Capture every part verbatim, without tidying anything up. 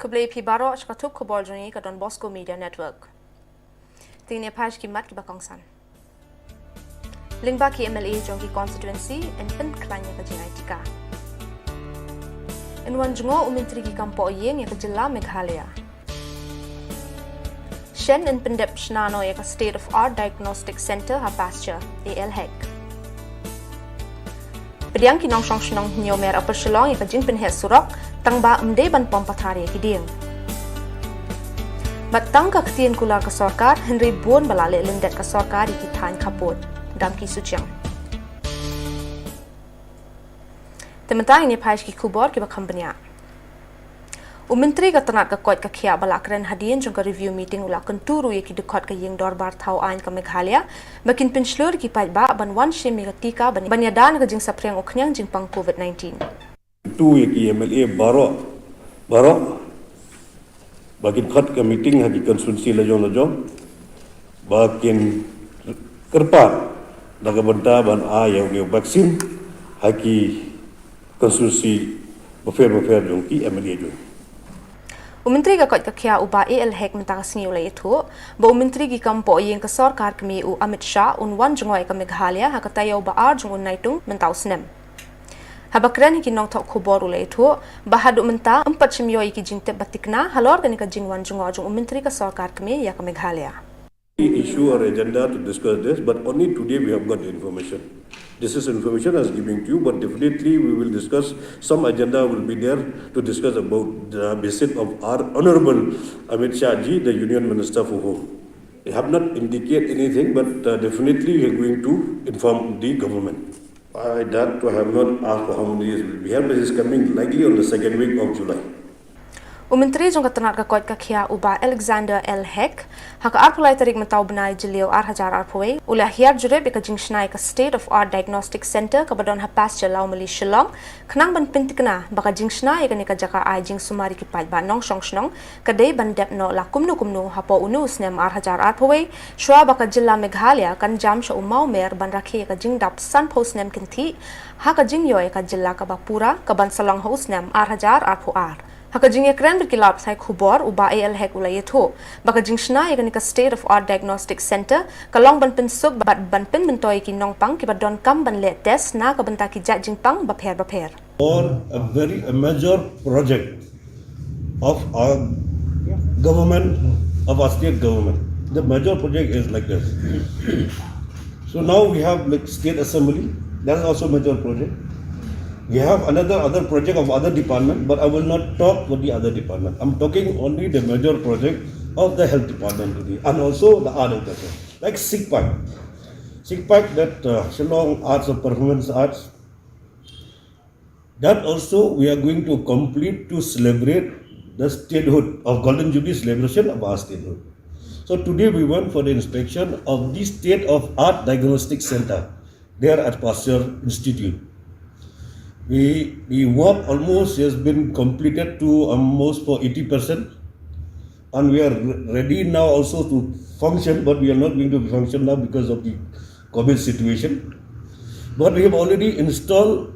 Khublei phi baroh, sha ka thup khubor jong ngi ka Don Bosco Media Network. Te ngin ïa phai sha ki mat kiba kongsan. Lyngba ki M L A jong ki constituency yn pynkhlaiñ ïa ka jingai tika. Yn wan jngoh u Myntri ki kam pohïing ïa ka jylla Meghalaya. Shen yn pyndep shna noh ïa ka State of Art Diagnostic Centre ha Pasteur, A L Hek. Pdiang ki nongshong shnong Hynñiewmer Upper Shillong ïa ka jingpynheh surok, tang ba ym dei ban pom pathar ïa ki dieng. Bad tang ka ktien kular ka sorkar, hynrei bun ba la leh lyndet ka sorkar ïa ki thaiñ khappud. Dam ki suchiang. Te mynta ngin ïa phai sha ki khubor kiba kham bniah. U Myntri ka tnat ka koit ka khiah ba la kren hadien jong ka review meeting u la kyntu ruh ïa ki dkhot ka ïing dorbar thaw aiñ ka Meghalaya ba kin pynshlur ïa ki paidbah ban wan shim ïa ka tika ban, ban ïada na ka jingsaphriang u khñiang jingpang COVID nineteen. Tu ïa ki M L A baroh, baroh ba kin khot ka meeting ha ki constituency la jong la jong ba kin kyrpad da ka bynta ban ai ïa u vaccine ha ki constituency bapher bapher jong ki M L A jong. U Myntri ka koit ka khiah u Bah A L Hek mynta ka sngi u la ïathuh ba u Myntri ki kam pohïing ka sorkar kmie u Amit Shah un wan jngoh ïa ka Meghalaya ha ka taïew ba ar jong u Naitung mynta u snem. Haba kren ïa ki nongthoh khubor u la ïathuh ba haduh mynta ym pat shim ïoh ïa ki jingtip ba thikna halor kane ka jingwan jngoh jong u Myntri ka sorkar kmie ïa ka Meghalaya. Issue or agenda to discuss this, but only today we have got the information. This is information I was giving to you, but definitely we will discuss. Some agenda will be there to discuss about the visit of our Honorable Amit Shah ji, the Union Minister for Home. They have not indicated anything, but uh, definitely we are going to inform the government. I, that I have not asked for how many days will be here, but it's coming likely on the second week of July. U Myntri jong ka tnat ka koit ka khiah u Bah Alexander L Hek, ha ka arphew lai tarik mynta u bnai Jylliew ar hajar arphew wei, u la hiar jurip ïa ka jingshna ïa ka State of Art Diagnostic Centre kaba don ha Pasteur Lawmali Shillong, khnang ban pynthikna ba ka jingshna ïa kane ka jaka ai jingsumar ïa ki paidbah nongshong shnong ka dei ban dep noh la kumno kumno hapoh une u snem ar hajar arphew wei, shwa ba ka jylla Meghalaya kan jam sha u mawmer ban rakhe ïa ka jingdap sanphew snem kynthih ha ka jingïoh ïa ka jylla kaba pura kaban sa long ha u snem ar hajar arphew ar. Ha ka jingïakren bad ki lad pathai khubor u Bah A L Hek u la ïathuh ba ka jingshna ïa kane ka State of Art Diagnostic Centre ka long ban pynsuk bad ban pynmyntoi ïa ki nongpang kiba donkam ban leh test na ka bynta ki jait jingpang bapher bapher. For a very, a major project of our government, of our state government. The major project is like this. So now we have, like, state assembly, that is also a major project. We have another, other project of other department, but I will not talk for the other department. I'm talking only the major project of the health department today, and also the art education, like SIGPAC. SIGPAC, that uh, Shillong Arts of Performance Arts, that also we are going to complete to celebrate the statehood of Golden Jubilee celebration of our statehood. So today we went for the inspection of the state of art diagnostic center there at Pasteur Institute. We, the work almost has been completed to almost for eighty percent, and we are re- ready now also to function, but we are not going to function now because of the COVID situation. But we have already installed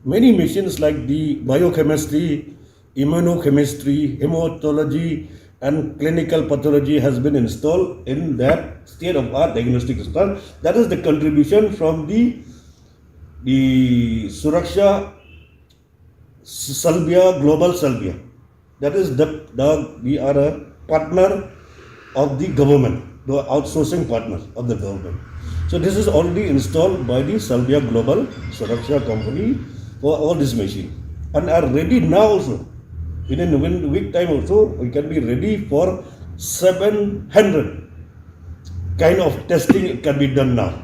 many machines like the biochemistry, immunochemistry, hematology, and clinical pathology has been installed in that state-of-art diagnostic center. That is the contribution from the, the Suraksha Salbia, Global Salbia. That is the, the, we are a partner of the government, the outsourcing partner of the government. So this is already installed by the Salbia Global Suraksha company for all this machine, and are ready now also. Within one week time also, we can be ready for seven hundred kind of testing. It can be done now.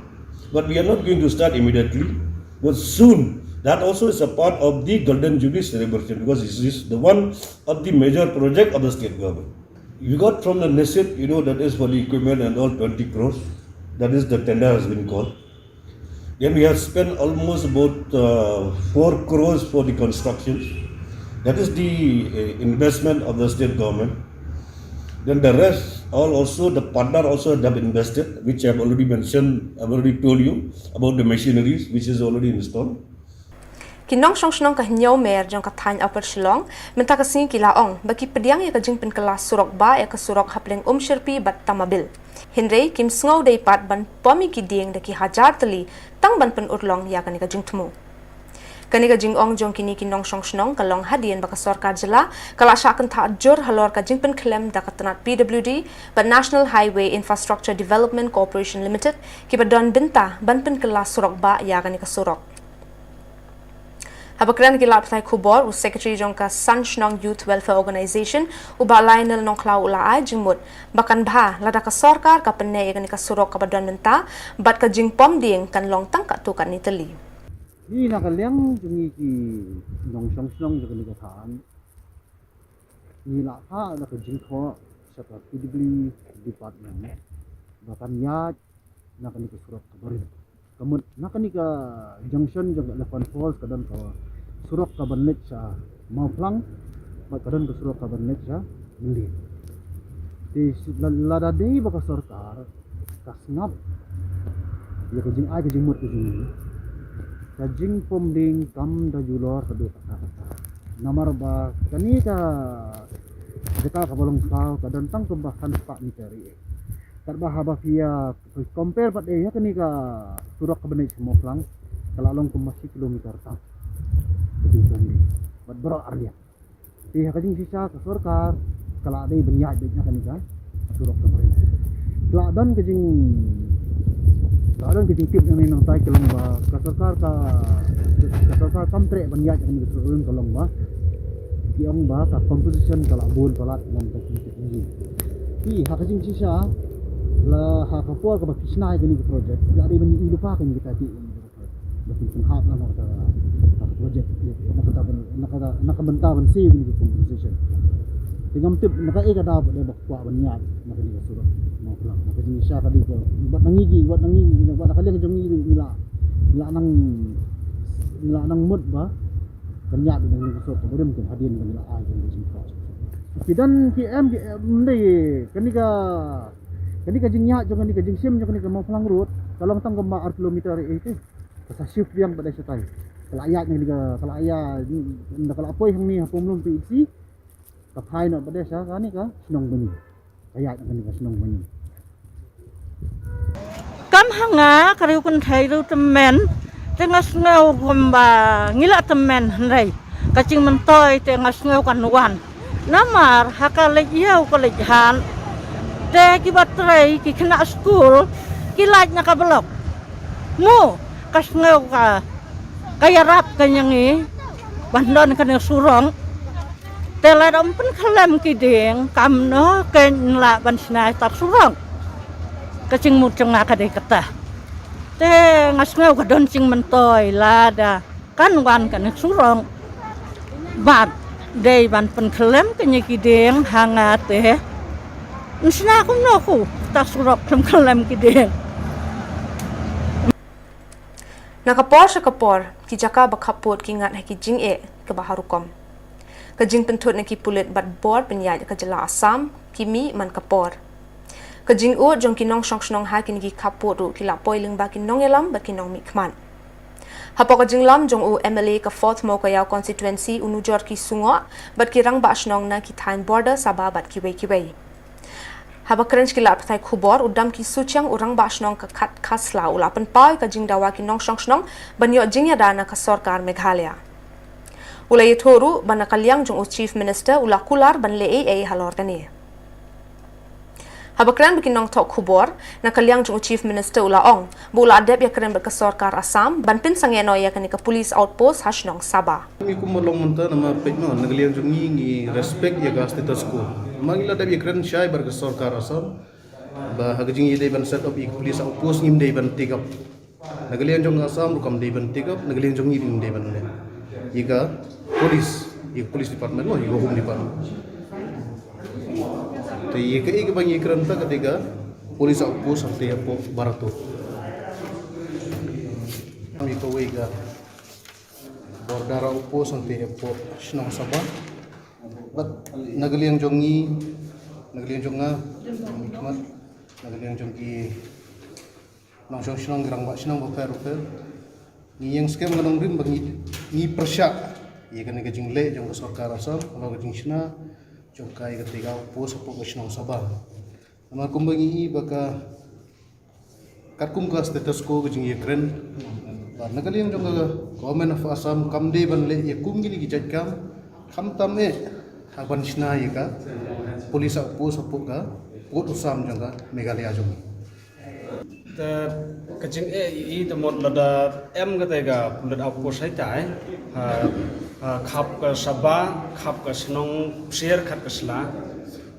But we are not going to start immediately. But soon, that also is a part of the Golden Jubilee celebration, because this is the one of the major project of the state government. We got from the NESID, you know, that is for the equipment and all, twenty crores. That is, the tender has been called. Then we have spent almost about uh, four crores for the construction. That is the uh, investment of the state government. Then the rest, all also the partner also have invested, which I have already mentioned, I've already told you about the machineries which is already installed. Ki nongshong shnong ka Hynñiewmer jong ka thaiñ Upper Shillong mynta ka sngi ki la ong ba ki pdiang ïa ka jingpynkylla surok bah ïa ka surok hapdeng Umshyrpi bad Tamabil. Hynrei kim sngew dei pat ban pom ïa ki dieng da ki hajar tylli tang ban pynurlong ïa kane ka jingthmu. Kane ka jingong jong kine ki nongshong shnong ka long hadien ba ka sorkar jylla ka la shah kynthah jur halor ka jingpynkhlem da ka tnat P W D bad National Highway Infrastructure Development Corporation Limited kiba don bynta ban pynkylla surok bah ïa kane ka surok. Haba kren ki lad pathai khubor, u Secretary jong ka San Shnong Youth Welfare Organization, u Bah Lionel Nongkhlaw u la ai jingmut ba kan bha lada ka sorkar ka pynneh ïa kane ka surok kaba don mynta bad ka jingpom dieng kan long tang katto katne tylli. Hi na ka liang jong ngi ki nongshong shnong jong kane ka thaiñ, ngi la phah da ka jingthoh sha ka P W D Department ba kan ïaid na kane ka surok kaba rim. Ka mut na kane ka junction jong ka Elephant Falls ka don ka surok kaban leit sha Mawphlang bad ka don ka surok kaban leit sha Mylliem. Te lada dei ba ka sorkar ka sngap ïa ka jingai ka jingmut ka jong ngi, ka jingpom dieng kam da julor ka dei kata kata. Namar ba kane ka jaka kaba long thaw ka don tang kumba san spah meter ïa. Katba haba phi ïa compare pat ïa kane ka surok kaban leit sha Mawphlang ka la long kumba shi kilometer tang. Ka jingpom dieng bad baroh arliang. Te ha ka jingshisha ka sorkar ka la dei ban ïaid beit na kane ka surok kaba rim. Ka la don ka jing, ka la don ka jingtip na ngi nangtai ka long ba ka sorkar ka, ka sorkar kam treh ban ïaid na kane ka surok rim ka long ba ki ong ba ka composition ka la bun palat ngan ka jingtip ngi. Te ha ka jingshisha la ha ka por kaba ki shna ïa kane ka project la dei ban ïohi lypa kane ka tip. Ba kin pynhap na kata, kata project, na kata ban, na kata, na ka bynta ban siew kine ki compensation. Te ngam tip na kaei ka daw ba dei ba kwah ban ïaid na kane ka surok Mawphlang. Na ka jingshisha ka dei ka bad na ngi ki, bad na ngi, bad na ka liang jong ngi ngi la, ngi la nang, ngi la nang mut ba kan ïaid na kane ka surok kaba rim te hadien ba ngi la ai kane ka jingkwah. Ki don ki em, ki em dei kane ka, kane ka jingïaid jong kane ka jingshim jong kane ka Mawphlang Road ka long tang kumba ar kilometer ïa te. Ka sa shift biang pat da shatai. Ka la ïaid na kane ka, ka la ïaid, da ka la poi hangne ha Pumlum P H C. Ka phai noh pat da sha kane ka shnong Bani. Ka ïaid na kane ka shnong Bani. Kam ha nga ka riew kynthei riew tymmen, te nga sngew kumba ngi la tymmen hynrei ka jingmyntoi te nga sngew kan wan. Namar ha ka leit ïew ka leit hat te kiba trei ki khynnah skul ki lait na ka block. Mo, ka sngew ka, ka ïarap ka ïa ngi ban don kane surok. Te lada ym pynkhlem ki dieng, kamno kein lah ban shna ïa ta surok. Ka jingmut jong nga ka dei kata. Te nga sngew ka don jingmyntoi lada kan wan kane surok. Bad dei ban pynkhlem kane ki dieng ha nga te. Ym shna kumno ku ta surok khlem khlem ki dieng. Na ka por sha ka por, ki jaka ba khappud ki ngat ha ki jingeh kaba ha rukom. Ka jingpynthut na ki pulit bad bor pynïaid ka jylla Assam ki mih man ka por. Ka jingud jong ki nongshong shnong ha kine ki khappud ruh ki la poi lyngba ki nongïalam bad ki nongmihkhmat. Hapoh ka jinglam jong u M L A ka Fourth Mowkaiaw Constituency u Nujorki Sungoh bad ki rangbah shnong na ki thaiñ border Sabah bad kiwei kiwei. Haba kren sha ki lad pathai khubor, u Damki Suchiang u rangbah shnong ka Khat Khasla u la pynpaw ïa ka jingdawa ki nongshong shnong ban ïoh jingïada na ka sorkar Meghalaya. U la ïathuh ruh ba na ka liang jong u Chief Minister u la kular ban leh ei ei halor kane. Haba kren bad ki nongthoh khubor, na ka liang jong u Chief Minister u la ong ba u la dep ïakren bad ka sorkar Assam ban pynsangeh noh ïa kane ka police outpost ha shnong Sabah. Ngi kum ba long mynta namar peit mo, na ka liang jong ngi ngi respect ïa ka status quo. Namar ngi la dep ïakren shai bad ka sorkar Assam ba ha ka jingïadei ban set up ïa ka police outpost ngim dei ban take up. Na ka liang jong Assam ruh kam dei ban take up, na ka liang jong ngi ruh ngim dei ban leh. Ïa ka police, ïa ka police department mo, ïa ka home department. Te ïa kaei kaba ngi kren ta ka dei ka police outpost hangtei hapoh Barato. Ïa kawei ka border outpost hangtei hapoh shnong Sabah. Bad na ka liang jong ngi, na ka liang jong nga, na ka liang jong ki nongshong shnong, ki rangbah shnong bapher bapher. Ngi ïeng skhem ka nongrim ba ngi ngi pyrshah ïa kane ka jingleh jong ka sorkar Assam halor ka jingshna jong ka ïa ka tiga outpost hapoh ka shnong Saba. Namar kumba ngi i ba ka katkum ka status quo ka jingïakren ba na ka liang jong ka Government of Assam kam dei ban leh ïa kum kine ki jait kam, khamtam eh ha ban shna ïa ka police outpost hapoh ka pud u Sam jong ka Meghalaya jong ngi. Te ka jingeh i te mut lada em kata ka pulit outpost haitai ha, ha khap ka Saba, khap ka shnong Psier khat ka sla,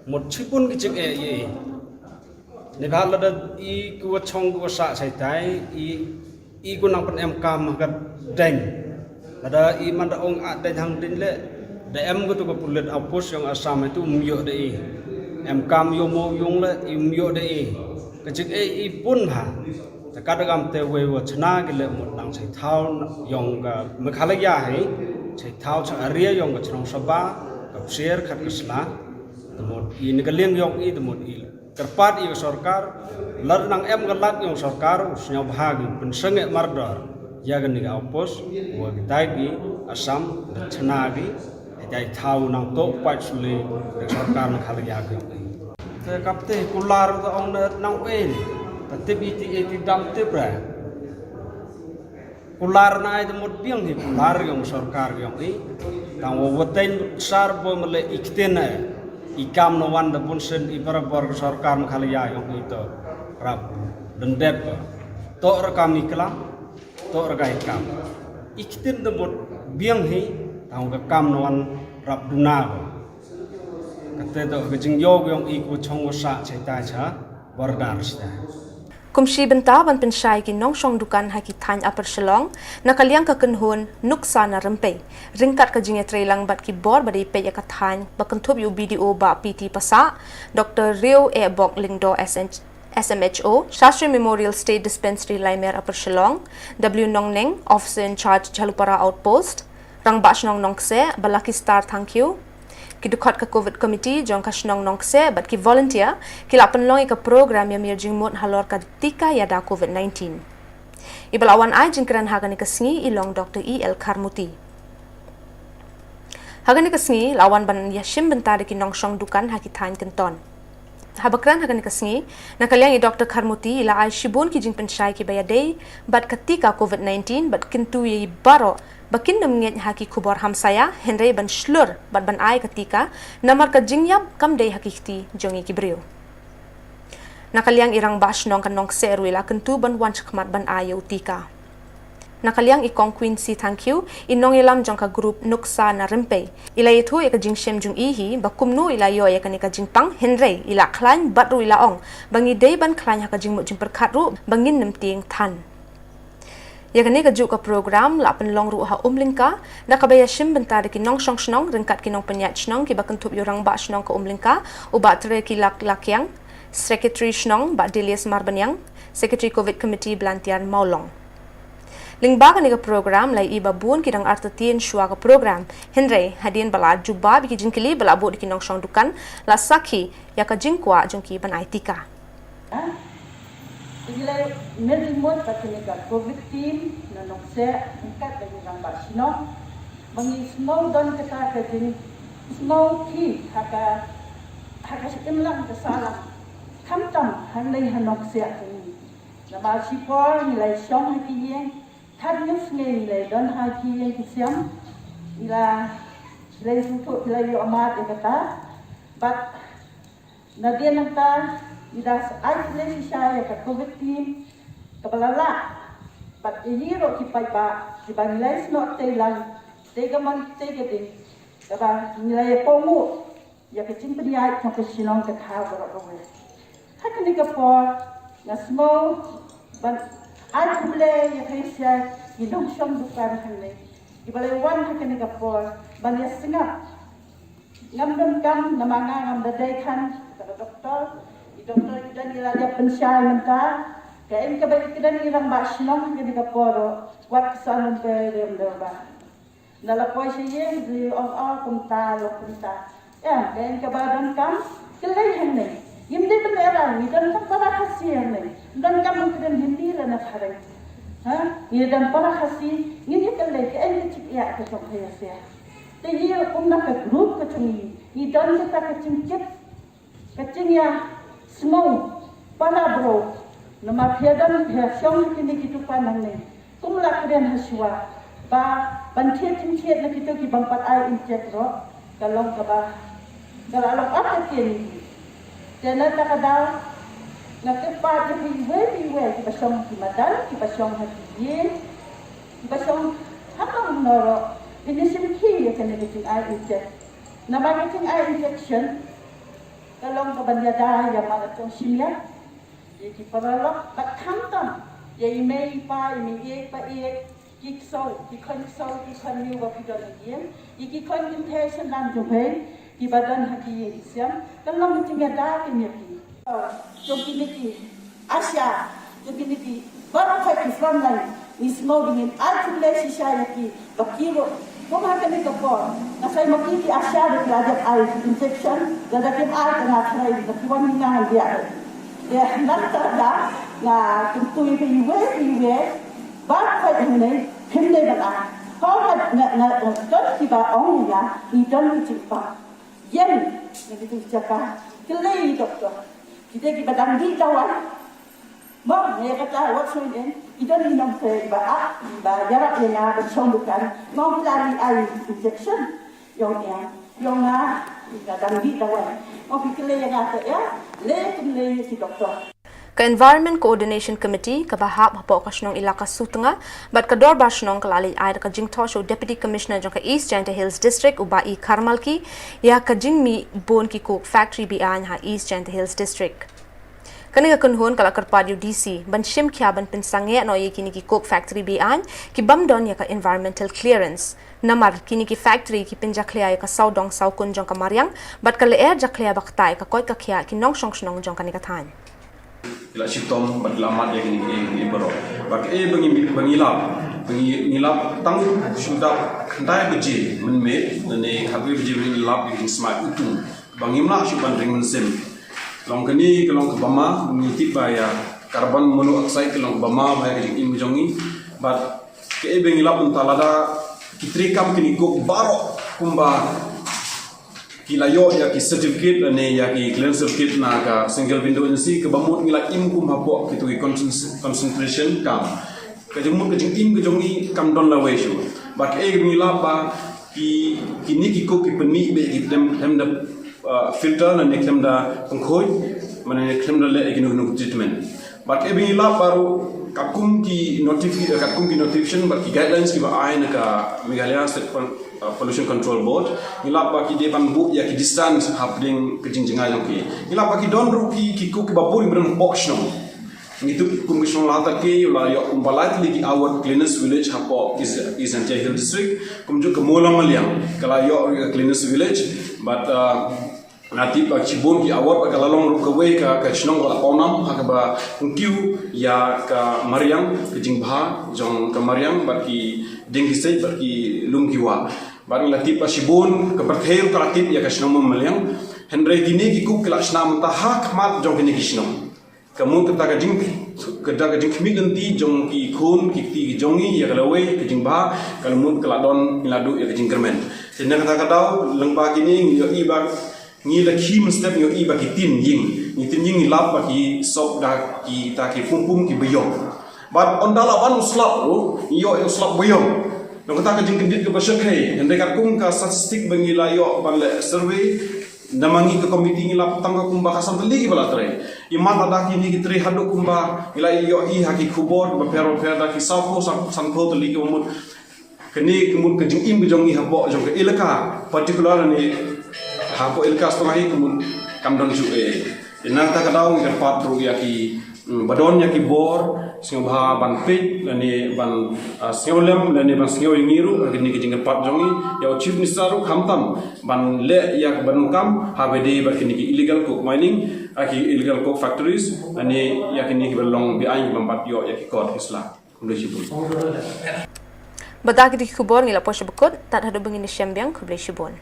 mut chibun ka jingeh i. Ni ba lada i ku wa chong ku wa sa haitai i i ku nang pyn em kam ha ka deng. Lada i man da ong a deng hang deng le da em ku tu ka pulit outpost yong Assam itu um ïoh da i. Em kam ïoh mo yong le i um ïoh da i. Ka jingeh i bun ha. Te ka da kam te wei wa chna ki le mut nang chai thau yong ka Meghalaya hi. Chai thau cha area yong ka chnong Saba ka Psier khat ka sla. Te mut i ni ka liang yong i te mut i kyrpad ïa ka sorkar, lada nang em ka lad ïa ka sorkar, u sngewbha ki pynsangeh mardor ïa kane ka outpost, wa kitai ki Assam da chna ki, kitai thaw nang tok pait suli ka sorkar nang khal ïa ki. Te kap te kular ta ong na nang wen, ta tip iti iti dam tip ra. Kular na ai da mut biang hi kular yong sorkar yong i. Tang wa watain sar bo mele i ktien ai. I kam na wan da bun sen i barabor ka sorkar Meghalaya yong i to rap dendet ba. To ra kam i klam, to ra ka i kam. I ktien da mut biang hi tang ka kam na wan rap duna ba. Kate to ka jingyog yong i ku chong wa sa chai tai cha bordar sita. Kum shi bynta ban pynshai ki nongshong dukan ha ki thaiñ Upper Shillong, na ka liang ka kynhun Nuksa na Rympei. Ryngkat ka jingïatreilang bad ki bor ba dei peit ïa ka thaiñ ba kynthup ïa u B D O Bah P T Passah, Doctor Riew Ehbok Lyngdoh S M, S M H O, Shastri Memorial State Dispensary Laimer Upper Shillong, W Nongneng, Officer in Charge Jhalupara Outpost, Rangbah Shnong Nongkseh, Bah Lucky Star Thangkhiew, ki dkhot ka Covid Committee jong ka shnong Nongkseh bad ki volunteer ki la pynlong ïa ka program ïamir jingmut halor ka tika ïada Covid nineteen. Iba la wan ai jingkren ha kane ka sngi i long Doctor E L Kharmuti. Ha kane ka sngi la wan ban ïashim bynta da ki nongshong dukan ha ki thaiñ Kynton. Haba kren ha kane ka sngi, na ka liang i Doctor Kharmuti i la ai shibun ki jingpynshai kiba ïadei bad ka tika Covid nineteen bad kyntu ïa i baroh ba kin nym ngeit ha ki khubor hamsaia, hynrei ban shlur bad ban ai ka tika, namar ka jingïap kam dei ha ki kti jong i ki briew. Na ka liang i Rangbah Shnong ka Nongkseh ruh i la kyntu ban wan shakhmat ban ai ïa u tika. Na ka liang i Kong Queen C Thangkhiew, i nongïalam jong ka group Nuksa na Rympei, i la ïathuh ïa ka jingshem jong i hi ba kumno i la ïoh ïa kane ka jingpang, hynrei i la khlaiñ bad ruh i la ong ba ngi dei ban khlaiñ ha ka jingmut jingpyrkhat ruh ba ngin nym tieng than. Ïa kane kajuh ka program la pynlong ruh ha Umlyngka, da kaba ïashim bynta da ki nongshong shnong ryngkat ki nongpynïaid shnong kiba kynthup ïa u Rangbah Shnong ka Umlyngka, u Bah Trekilak Lakiang, Secretary Shnong Bah Delius Marbaniang, Secretary Covid Committee Blantyar Mawlong. Lyngba kane ka program la ïohi ba bun ki dang artatien shuwa ka program. Hynrei hadien ba la jubab ïa ki jingkylli ba la buh da ki nongshong dukan, la sakhi ïa ka jingkwah jong ki ban ai tika. Ngi la mynta mut ba kane ka Covid team na Nongkseh ryngkat bad ngi Rangbah Shnong ba ngi sngew don kata ka jingsngew ki ha ka ha ka shim lang ka sahlang. Khamtam hangne ha Nongkseh ka ngi. Namar shipor ngi la shong ha ki ïing, khat ngi sngew ngi la don ha ki ïing ki sem. Ngi la ngi la sngewthuh ngi la ïoh mad ïa kata. Bad nadien nangta ngi da ai khublei shisha ïa ka Covid team kaba la lah bad ïa ngi ruh ki paidbah kiba ngi la snoh tei lang tei ka mon tei ka ding kaba ngi la ïa kohnguh ïa ka jingpynïaid jong ka shnong ka thaw baroh kawei. Ha kane ka por nga sngew ban ai khublei ïa ka ïa ki nongshong dukan hangne kiba la wan ha kane ka por ban ïa sngap. Ngam donkam namar nga ngam da dei than ka doktor. I doktor i don i la dep pynshai mynta. Ka em kaba i kren i Rangbah Shnong ha kane ka por ruh wat ka sa lum pe rem da ba. Na la poi sha ïing i ong o kumta lo kumta. Em ka em kaba donkam ki lei hangne. Ngim dei ban leh rang ngi donkam para Khasi hangne. Donkam ban kren Hindi lane phareng. Ha, ngi don para Khasi, ngin ïa kynlei kaei ka jingïa ka jong ka ïa sia. Te ngi kum na ka group ka jong ngi, ngi don kita ka jingkit, ka jingïa sngew para bro. Namar phi don phi shong kine ki dukan nangne. Kum la kren ha shuwa ba ban thied jingthied na kito ki bym pat ai injek ruh, ka long kaba, ka la long ar ka tieng. Te na kata ka daw nga kyrpad ïa phi iwei pa iwei kiba shong ki madan, kiba shong ha ki ïing, kiba shong ha kano kano ruh, phin ïa shim khie ïa kane ka jingai injek. Namar ka jingai injection ka long kaban ïada ïa man la jong shim ïa ïa ki paralok bad khamtam ïa i mei i pa, i mei ïeit pa ïeit, ki ksew, ki khun ksew, ki khun miaw ba phi don ha ïing, ïa ki khun kynthei shynrang jong phi kiba don ha ki ïing ki sem. Ka long ka jingïada kane ïa phi. Jong kine ki ASHA, jong kine ki baroh ki front line, ngi sngew ba ngin ai khublei shisha ïa ki ba ki ruh kum ha kane ka por. Nga sngew ma ki ki ASHA ruh la dep ai injection, lada kim ai ka nga tharai ba ki wan ngi nang biang. Te na kata ka daw nga kyntu ïa phi iwei pa iwei, baroh hangne, hynrei ba nga, haba nga, nga, nga don kiba ong ïa nga, i don ki jingpang. Ïeng na kitu ki jaka, kylli i doktor. Kita kiba dang dih dawai. Mo, ïa kata wat sngewthuh, i don i nongtrei ba ah, ba ïarap ïa nga ban shong dukan. Mo, phi la ri ai injection. Ïong ïa, ïong nga, i ka dang dih dawai. Mo, phi kylli ïa nga te ïa, leh kylli ki doktor. Ka Environment Coordination Committee kaba hap hapoh ka shnong Elaka Sutnga bad ka Dorbar Shnong ka la leit ai da ka jingthoh sha u Deputy Commissioner jong ka East Jaintia Hills District u Bah E Kharmalki ïa ka jingmih bun ki coke factory be-aiñ ha East Jaintia Hills District. Kane ka kynhun ka la kyrpad ïa u D C ban shim khia ban pynsangeh noh ïa kine ki coke factory be-aiñ ki bym don ïa ka environmental clearance. Namar kine ki factory ki pynjakhlia ïa ka sawdong sawkun jong ka mariang bad ka lyer jakhlia ba ktah ïa ka koit ka khiah ki nongshong shnong jong kane ka thaiñ. Ki la shitom bad ki la mad ïa kine kiei kiei baroh. Bad kaei ba ngi, ba ngi lap, ba ngi, ngi lap tang shu dap khyndai baje mynmiet, lane khatwei baje mynmiet ngi lap ïa ki jingsmai utu. Ba ngim lah shuh ban ring mynsiem. Long kane ka long kaba ma, ngi tip ba ïa carbon monoxide ka long kaba ma ba ïa ka jingim ka jong ngi. Bad kaei ba ngi lap mynta, lada ki treikam kine ki coke baroh kumba ki la ïoh ïa ki certificate lane ïa ki clearance certificate na ka Central Government Agency, kaba mut ngi la im kum hapoh kitu ki concent-, concentration camp. Ka jingmut ka jingim ka jong ngi kam don lawei shuh. Bad kaei ba ngi lap ba ki, kine ki coke ki pynmih beit ki khlem, khlem da, uh, filter lane khlem da pynkhuid, mane khlem da leh ïa kino kino treatment. Bad kaei ba ngi lap baroh, katkum ki notifi-, eh, katkum ki notification bad ki guidelines kiba ai na ka Meghalaya State Pol-, eh, Pollution Control Board, ngi lap ba ki dei ban buh ïa ki distance hapdeng ka jingjngai jong ki. Ngi lap ba ki don ruh ki, ki coke kiba bun kiba don hapoh shnong. Ngi tip kum ka shnong Lahadtarkei la ïoh kumba lai tylli ki award Cleanest Village hapoh East, East Jaintia Hills District, kumjuh ka Mawlamyniang ka la ïoh ruh ka Cleanest Village, bad, eh, nga tip ba shibun ki award ba ka la long ruh kawei ka, ka shnong ka la pawnam ha kaba kiew ïa ka mariang, ka jingbha jong ka mariang bad ki dieng ki siej bad ki lum ki wah. Bad nga la tip ba shibun ka pyrthei ruh ka la tip ïa ka shnong Mawlamyniang. Hynrei kine ki coke ki la shna mynta ha khmat jong kine ki shnong. Ka mut kata ka jing, kata ka jingkhmih lynti jong ki khun ki kti ki jong ngi ïa ka lawei ka jingbha, ka la mut ka la don, ngi la duh ïa ka jingkyrmen. Te na kata ka daw lyngba kine ngi ïohi ba ngi la khie mynstep, ngi ïohi ba ki tin ïing, ngi tin ïing ngi lap ba ki sop da kita ki pum pum kiba ïong. Bad ynda la wan u slap ruh ngi ïoh ïa u slap ba ïong. Na kata ka jingkyndit kaba shyrkhei, hynrei katkum ka statistic ba ngi la ïoh ban leh survey, namar ngi ka komiti ngi lap tang ka kumba ka san tylli kiba la trei. Imat lada kine ki trei haduh kumba ngi la ïohi ha ki khubor kiba pher ba pher, da ki saw phew, san, san phew tylli kiba mut. Kane ka mut ka jingim ka jong ngi hapoh jong ka elaka, particular ne hapoh elaka Sutnga hi ka mut kam don shuh ei. Te na kata ka daw ngi kyrpad ruh ïa ki, mm, ba don ïa ki bor sngewbha ban peit lane ban, ah, sngewlem lane ban sngew ïa ngi ruh, kane ka jingkyrpad jong ngi ïa u Chief Minister ruh khamtam ban leh ïa ka ban kam ha ba dei bad kine ki illegal coke mining, ah, ki illegal coke factories, lane ïa kine kiba long be-aiñ kiba ym pat ïoh ïa ki kot ki sla. Khublei shibun. Bad da kito ki khubor ngi la poi sha ba kut, tad haduh ba ngin ïashem biang, khublei shibun.